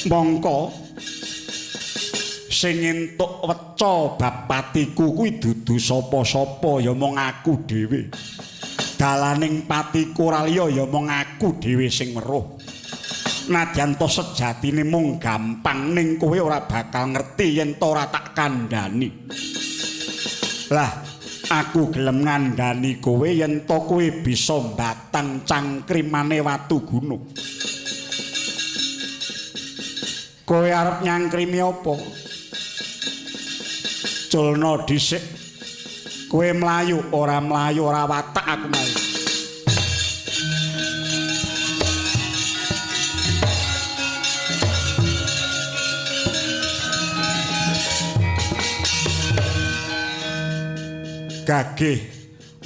Mongko sing entuk weca bab patiku kuwi dudu sapa-sapa ya mung aku dhewe. Dalaning patiku ora liya ya mung aku dhewe sing weruh. Nadyan to sejatine mung gampang ning kowe ora bakal ngerti yen to ora tak kandhani. Lah, aku gelem ngandhani kowe yen to kowe bisa mbatang cangkrimane watu gunung. Kowe arep nyangkrimi apa? Culna dhisik. Kowe mlayu, ora mlayu, ora watak aku mlayu. Gagih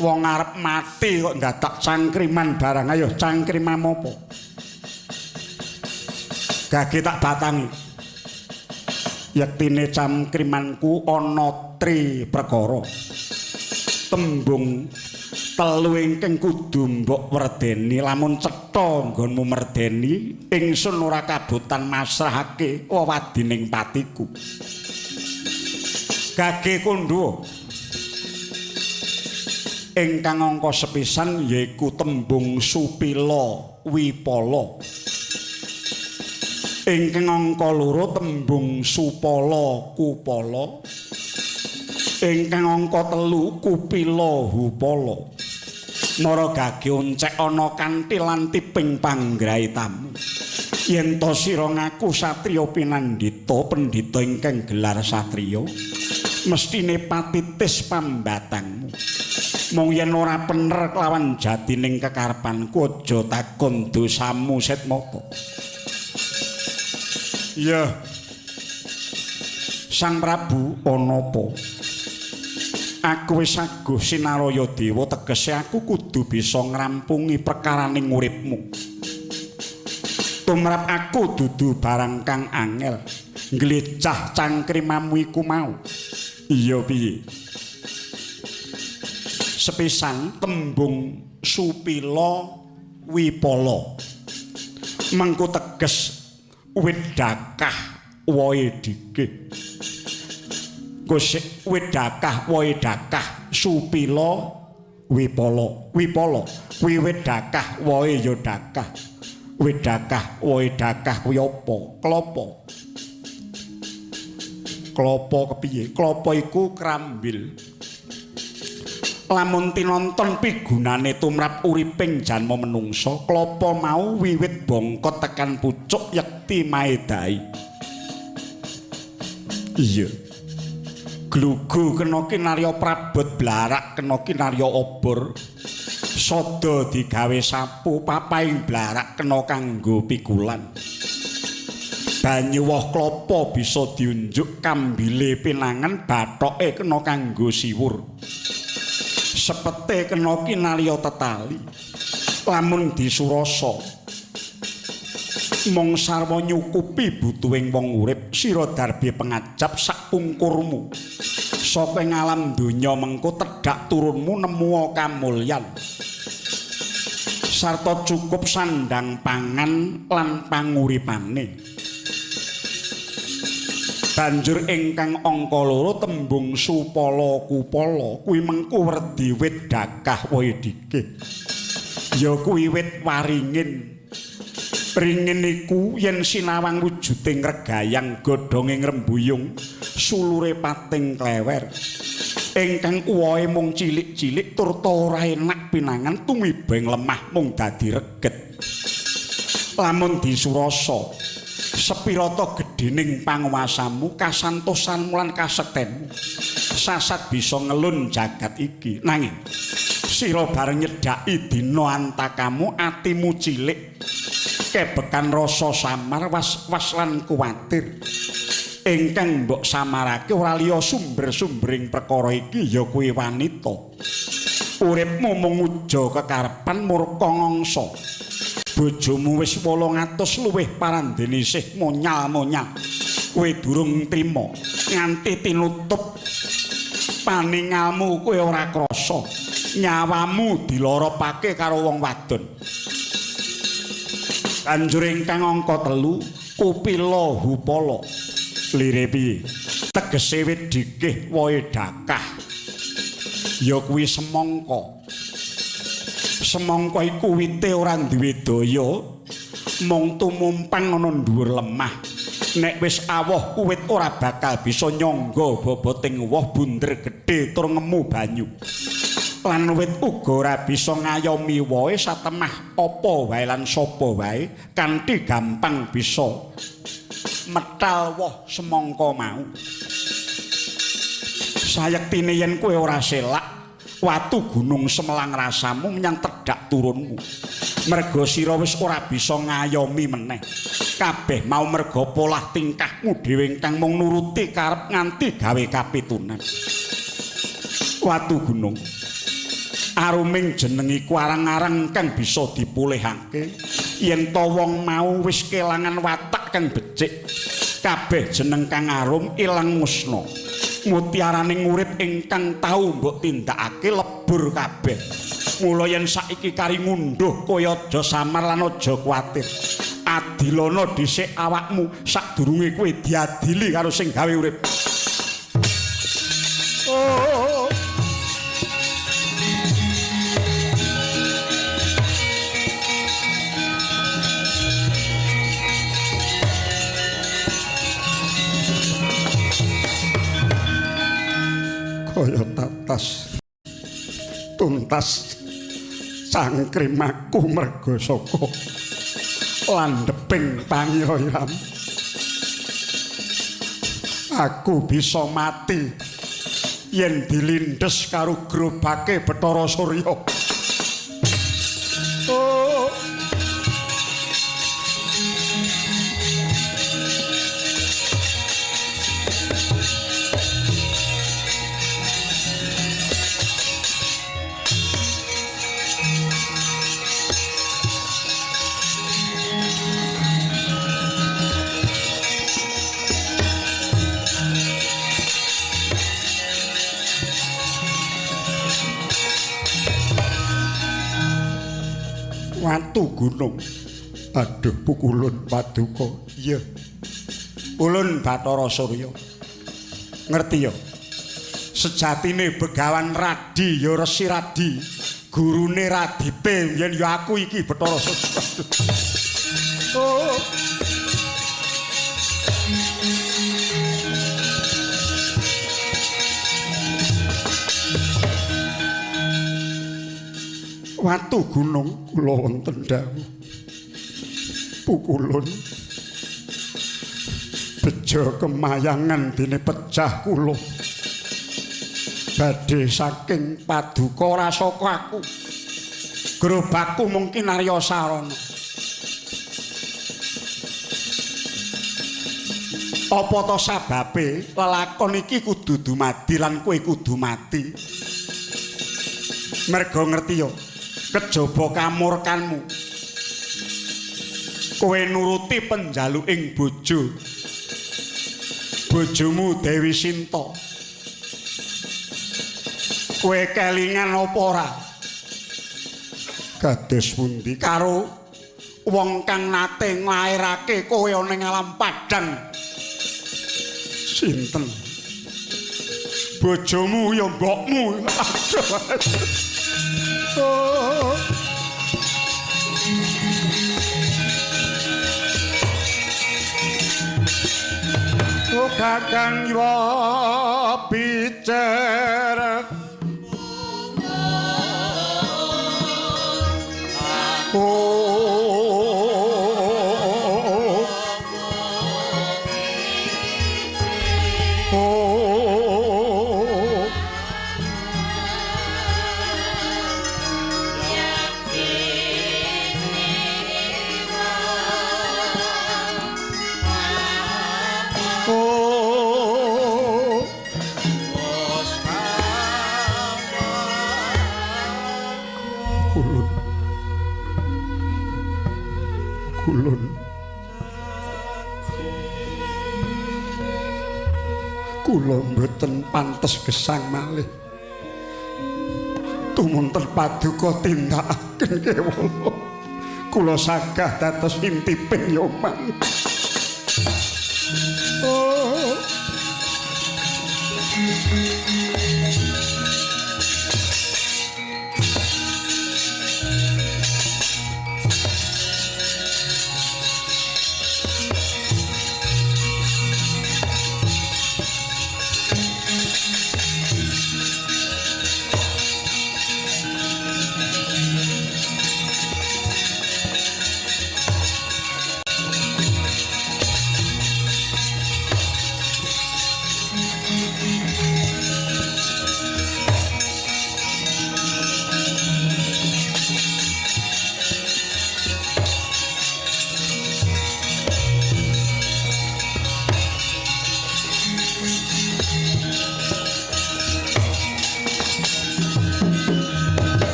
wong arep mati kok ndadak cangkriman barang. Ayo cangkriman apa? Gagih tak batangi. Yektine cangkrimanku ana tri perkara. Tembung telu ingkang kudu mbok werdeni. Lamun cetha nggonmu merdeni, ingsun ora kabotan masrahake wewadining patiku. Gagih kandha. Ingkang angka sepisan yaiku tembung supila wipala. Ingkang angka loro tembung supala kupala. Ingkang angka telu kupila hupala. Mara gage oncek ana kanthi lan tiping panggraitamu. Yen to sira ngaku satriya pinandhita, pendhita ingkang gelar satriya, mestine patitis pambatangmu. Mung yen ora pener kelawan jatining kekarepanku, aja takon dosamu Setmata. Iya. Sang Prabu, ana apa? Aku wis aguh sinaraya dewa, tegese aku kudu bisa ngrampungi perkaraning uripmu. Tumrap aku dudu barang kang angel. Nglecah cangkrimamu iku mau. Iya piye? Sepisan tembung supila wipala. Mengko teges wit dakah wohe dikih. Gosek wit dakah wohe dakah supila wipala. Wipala kuwi wit dakah wohe ya dakah. Wit dakah wohe dakah kuwi apa? Klopo. Klopo kepiye? Klopo iku krambil. Lamun tinonton pigunane tumrap uriping janma menungsa, klopo mau wiwit bongkot tekan pucuk yekti maedai. Iya. Glugu kena kinarya prabot blarak kena kinarya obor. Sada digawe sapu papaing blarak kena kanggo pikulan. Banyu woh klopo bisa diunjuk kambile pinangan bathoke kena kanggo siwur. Sepete kena kinarya tetali. Lamun disurasa mung sarwa nyukupi butuhing wong urip, sira darbi pengajap sak pungkurmu. Saka ing alam donya mengko tedhak turunmu nemu kamulyan. Sarta cukup sandang pangan lan panguripane. Banjur ingkang angka loro tembung supala kupala kuwi mengko werdi wit dakah wohe dikih. Ya kuwi wit waringin. Ringin iku yen sinawang wujuding regayang godhonge ngrembuyung sulure pating klewer. Ingkang uwohe mung cilik-cilik turta ora enak pinangan tumiba ing lemah mung dadi reget. Lamun disurasa sepirata gedhening panguwasamu, kasantosanmu lan kasektenmu sasat bisa ngelun jagat iki. Nanging sira bareng nyedhaki dina antakamu, atimu cilik kebekan rasa samar was-was lan kuwatir. Ingkang mbok samarake ora liya sumber-sumbering perkara iki ya kuwi wanita. Uripmu mung uja kekarepan murka ngangsa. Bojomu wis 800 luwih parandene isih monyal-monyal. Kowe durung trima nganti tinutup paningalmu kowe ora krasa. Nyawamu diloropake karo wong wadon. Banjur ingkang angka 3 Kupila Hupala. Lire piye? Tegese wit dikih wohe dakah. Ya kuwi semangka. Semangka iku wite ora duwe daya, mung tumumpang ana dhuwur lemah. Nek wis awoh kuwit ora bakal bisa nyangga boboting woh bunder gedhe tur ngemu banyu. Lan wit uga ora bisa ngayomi wohe satemah apa wae lan sapa wae kanthi gampang bisa metal woh semangka mau. Sayektine yen kowe ora selak, watu gunung Semelang rasamu menyang tedhak turunmu. Merga sira wis ora bisa ngayomi meneh. Kabeh mau merga polah tingkahmu dhewe ingkang mung nuruti karep nganti gawe kapitunan. Watu gunung aruming jeneng iku arang-arang kang bisa dipulihake yen to wong mau wis kelangan watak kang becik. Kabeh jeneng kang arum ilang musna. Mutiaraning urip ingkang tau mbok tindakake lebur kabeh. Mula yen saiki kari ngunduh kowe aja samar lan aja kuwatir. Adilana dhisik awakmu sadurunge kowe diadili karo sing gawe urip. Oh. Kaya tatas tuntas cangkrimaku merga saka landheping pangira-iram. Aku bisa mati yen dilindhes karo grobake Bathara Surya. Oh. Watu gunung. Aduh pukulun paduka. Iya. Ulun Bathara Surya. Ngerti ya? Sejatine Begawan Radi ya Resi Radi, gurune Radite yen ya aku iki Bathara Surya. Oh. Watu gunung kula wonten dawuh. Pukulun bejo kemayangan dene pecah kula. Badhe saking paduka ora saka aku. Grobakku mung kinarya sarana. Apa to sababe lelakon iki kudu dumadi lan kowe kudu mati? Merga ngerti ya, kejaba kamurkanmu kowe nuruti penjaluking bojo. Bojomu Dewi Sinta. Kowe kelingan apa ora? Kados pundi karo wong kang nate nglairake kowe ana ing alam padhang? Sinten? Bojomu ya mbokmu. Oh. Oh kakang yo bicara. Oh. Oh. Oh. Kulun. Kulun. Kula mboten pantes gesang malih. Tumunten paduka tindakaken kewala. Kula sagah dados intiping yoman. Oh.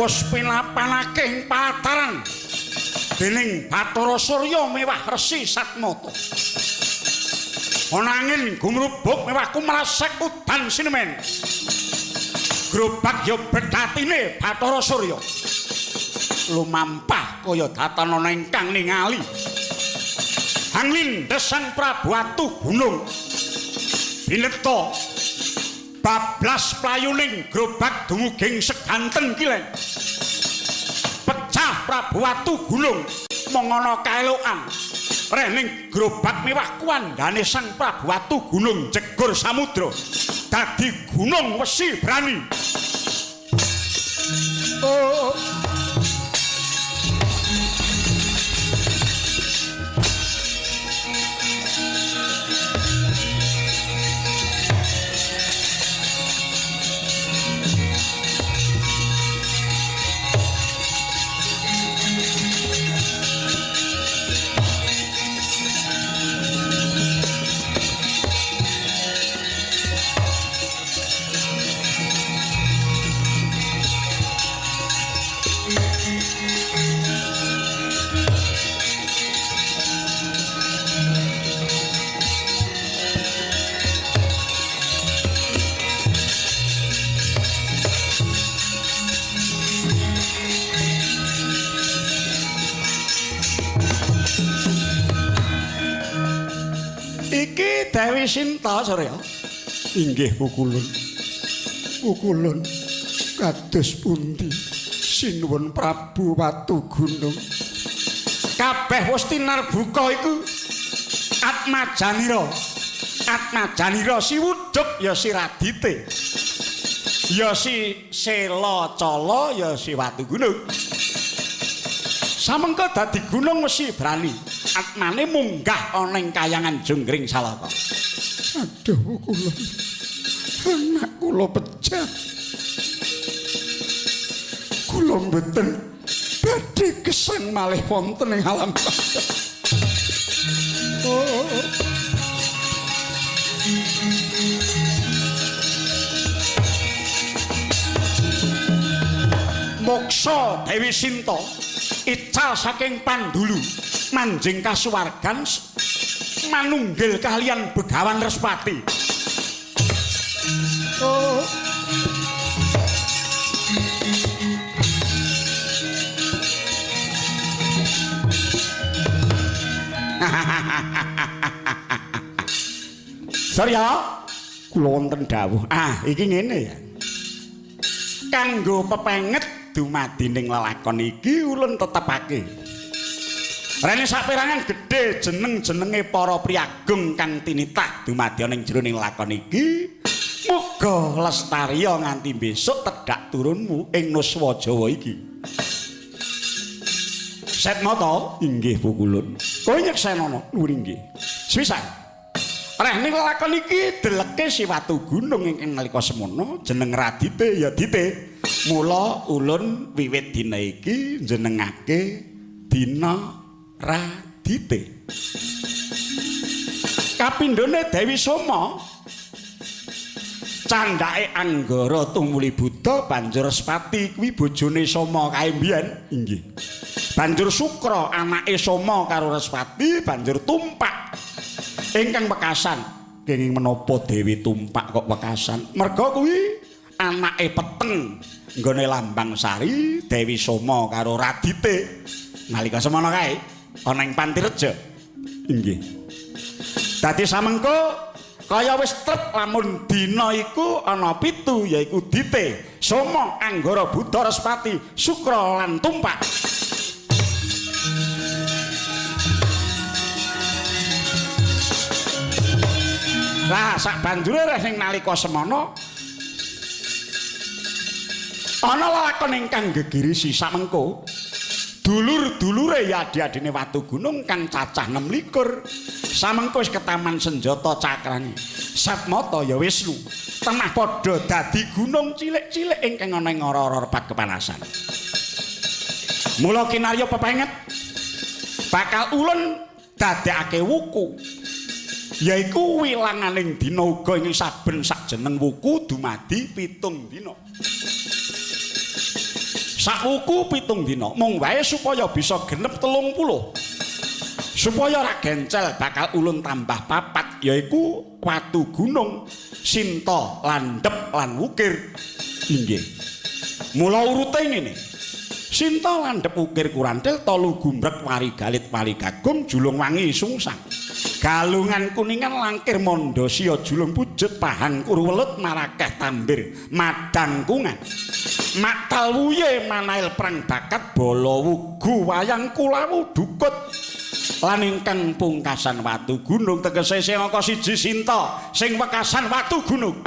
Wis pinapanake ing pataran dening Bathara Surya mewah Resi Satmata. Ana angin gumrubuk mewah kumrasek udan sinemen. Grobak ya bethatine Bathara Surya. Lumampah kaya datan ana ingkang ningali. Hanglindes Sang Prabu Watu Gunung. Bineta bablas playuning grobak dumuging seganten kilen. Pecah Prabu Watu Gunung mong ana kaelokan. Rening grobak mewah kuwandane Sang Prabu Watu Gunung jegur samudra dadi gunung wesi brani. Oh. Iki Dewi Sinta Surya. Inggih pukulun. Pukulun kados pundi sinuwun Prabu Watu Gunung. Kabeh wis tinarbuka iku Atmajanira. Atmajanira si Wuduk ya si Radite. Ya si Sela Cala ya si Watu Gunung. Samengko dadi gunung wesi brani. Atmane munggah ana ing kayangan Jonggring Salaka. Aduh kula. Anak kula pecah. Kula mboten badhe gesang malih wonten ing alam. Oh. Moksa Dewi Sinta ical saking Pandulu manjing kasuwargan manunggil kalian Begawan Respati. Oh. Surya, kula wonten dawuh. Ah, iki ngene ya. Kanggo pepenget dumadining lelakon iki ulun tetepake. Rene saperangan gedhe jeneng-jenenge para priyagung kang tinitah dumadi ana ing jroning lakon iki. Muga lestariya nganti besok tedhak turunmu ing nuswa Jawa iki. Setmata inggih pukulun. Kowe nyeksenana nuwun inggih. Sepisan. Rene lakon iki deleke si Watu Gunung ingkang nalika semono jeneng Radite ya Dite. Mula ulun wiwit dina iki jenengake Dina Radite. Kapindhone Dewi Soma candhake Anggara tumuli Buddha banjur Respati kuwi bojone Soma kae mbiyen inggih. Banjur Sukra anake Soma karo Respati banjur tumpak ingkang wekasan. Kenging menapa Dewi tumpak kok wekasan? Merga kuwi anake peteng nggone Lambang Sari Dewi Soma karo Radite. Nalika semono kae ana ing Pantireja. Inggih. Dadi samengko kaya wis trep lamun dina iku ana 7 yaiku Dite, Soma, Anggara, Buddha, Respati, Sukra lan Tumpak. Lah sak banjure reh ning nalika semono ana lelakon ingkang gegirisi samengko dulur-dulure ya adi-adine Watu Gunung kang cacah 26 samengko wis ketaman senjata cakrane Satmata ya Wisnu tengah padha dadi gunung cilik-cilik ingkang ana ing ora-ora repat kepanasan. Mula kinarya pepenget bakal ulun dadekake wuku yaiku wilanganing dina uga ing saben sajeneng wuku dumadi 7 dina. Sak wuku 7 dina mung wae supaya bisa genep 30. Supaya ora gencel bakal ulun tambah 4 yaiku Watu Gunung, Sinta, Landhep lan Wukir. Inggih. Mula urute ngene. Sinta, Landhep, Wukir, Kurantil, Tolu, Gumbrek, Wari Galit, Wali Gagung, Julung Wangi, Sungsang. Galungan Kuningan, Langkir, Mondo, Sia, Julung Pujut, Pahang, Kuruwelut, Marakeh, Tambir, Madang Kungan. Maktal Wuye, Manail, Prang Bakat, Bala Wugu, Wayang Kulawu, Dukut. Lan ingkang pungkasan Watu Gunung tegese sing angka 1 Sinta, sing wekasan Watu Gunung.